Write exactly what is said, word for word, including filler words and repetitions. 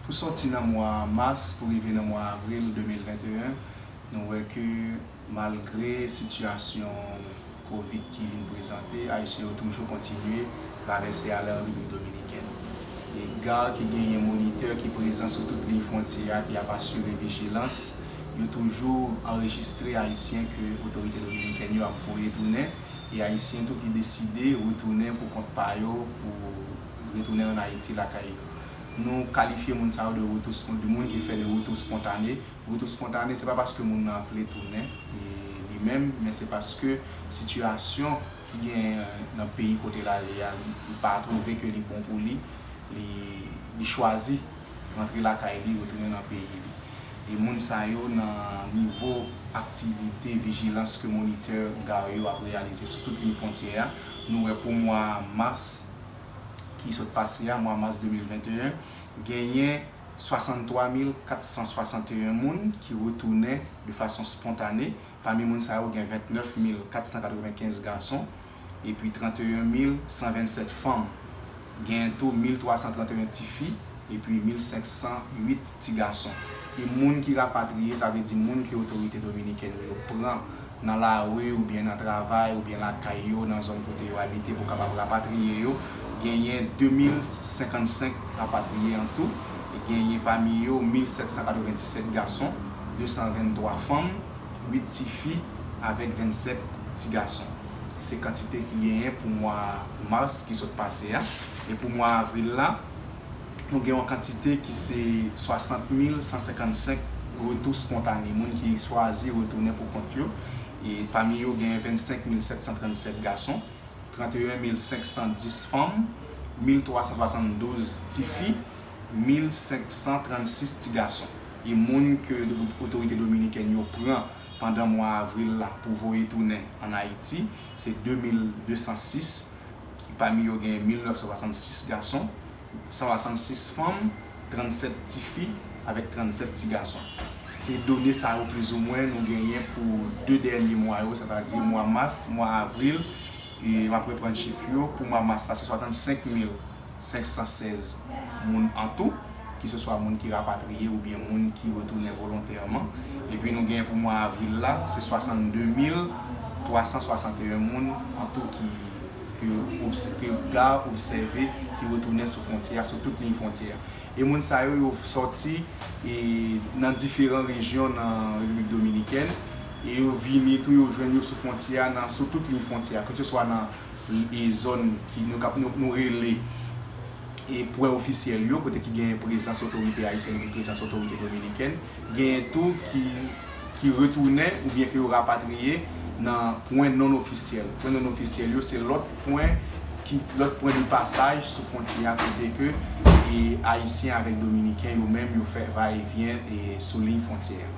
Pou sòti nan mwa mas pou rive nan mwa avril de mil venteyen, nou wè ke malgre sitiyasyon kovid ki vin prezante, Ayisyen yo toujou kontinye travèse al an Repiblik Dominikèn. E gad ki genyen monitè ki prezan sou tout liy fwontyè a ki ap asire vijilans, yo toujou anrejistre Ayisyen ke otorite dominikèn yo ap voye tounen, e Ayisyen tou ki deside retounen pou kont pa yo, pou retounen ann Ayiti lakay yo. Nou kalifye moun sa yo de retou spon-, de moun ki fè de retou spontane. Retou spontane, se pa paske moun nan vle tounen, e, li menm, men se paske sitiyasyon ki genyen nan peyi kote l ale a, li, li pa twouve ke li bon pou li, li, li chwazi rantre lakay li, retounen nan peyi li. E moun sa yo nan nivo aktivite vijilans ke monitè gad yo ap reyalize sou tout liy fwontyè a, nou wè pou mwa mas ki sot pase a, mwa mas de mil venteyen, genyen swasanntwa mil katsanswasanteyen moun ki retounen de fason spontane. Pami moun sa yo, gen ventnèf mil katsankatrevenkenz gason, epi tranteyen mil sanvennsèt fanm. Gen tou mil twasan tranteyen tifi, epi mil senk san uit ti gason. E moun ki rapatriye, sa vle di moun ke otorite dominikèn yo pran nan lari oubyen nan travay oubyen lakay yo, nan zòn kote yo abite pou kapab rapatriye yo, genyen de mil senkannsenk rapatriye an tou, e genyen pami yo mil sèt san katrevenndisèt gason, de san venntwa fanm, uit tifi avèk vennsèt ti gason. Se kantite ki genyen pou mwa mas ki sot pase a. E pou mwa avril la, nou gen yon kantite ki se swasant mil san senkannsenk retou spontane, moun ki chwazi retounen pou kont yo. E pami yo, gen vennsenk mil sèt san trannsèt gason, tranteyen mil senk san dis fanm, mil twa san swasanndouz tifi, mil senk san trannsis ti gason. E moun ke otorite dominikèn yo pran pandan mwa avril la pou voye tounen ann Ayiti, se de mil de san sis, ki pami yo gen mil nèf san swasannsis gason, san swasannsis fanm, trannsèt tifi avèk trannsèt ti gason. Se done sa yo plizoumwen nou genyen pou de dènye mwa yo, sètadi mwa mas, mwa avril, e m ap reprann chif yo. Pou mwa mas la, se swasannsenk mil senk san sèz moun an tou, kiseswa moun ki rapatriye oubyen moun ki retounen volontèman. Epi nou genyen pou mwa avril la, se swasannde mil twa san swasanteyen moun an tou ki, ke obs-, ke gad obsève ki retounen sou fwontyè a, sou tout liy fwontyè a. E moun sa yo, yo sòti, e, nan diferan rejyon nan Repiblik Dominikèn, e yo vini tou, yo jwenn yo sou fwontyè a, nan, sou tout liy fwontyè a, keseswa nan, e, zòn ki nou, k ap, nou, nou rele, e, pwen ofisyèl yo, kote ki gen prezans otorite ayisyèn epi prezans otorite dominikèn. Genyen tou ki, ki retounen oubyen ke yo rapatriye nan pwen non ofisyèl. Pwen non ofisyèl yo, se lòt pwen ki, lòt pwen de pasaj sou fwontyè a, kote ke, e, Ayisyen avèk Dominiken yo menm yo fè va e vyen, e, sou liy fwontyè a.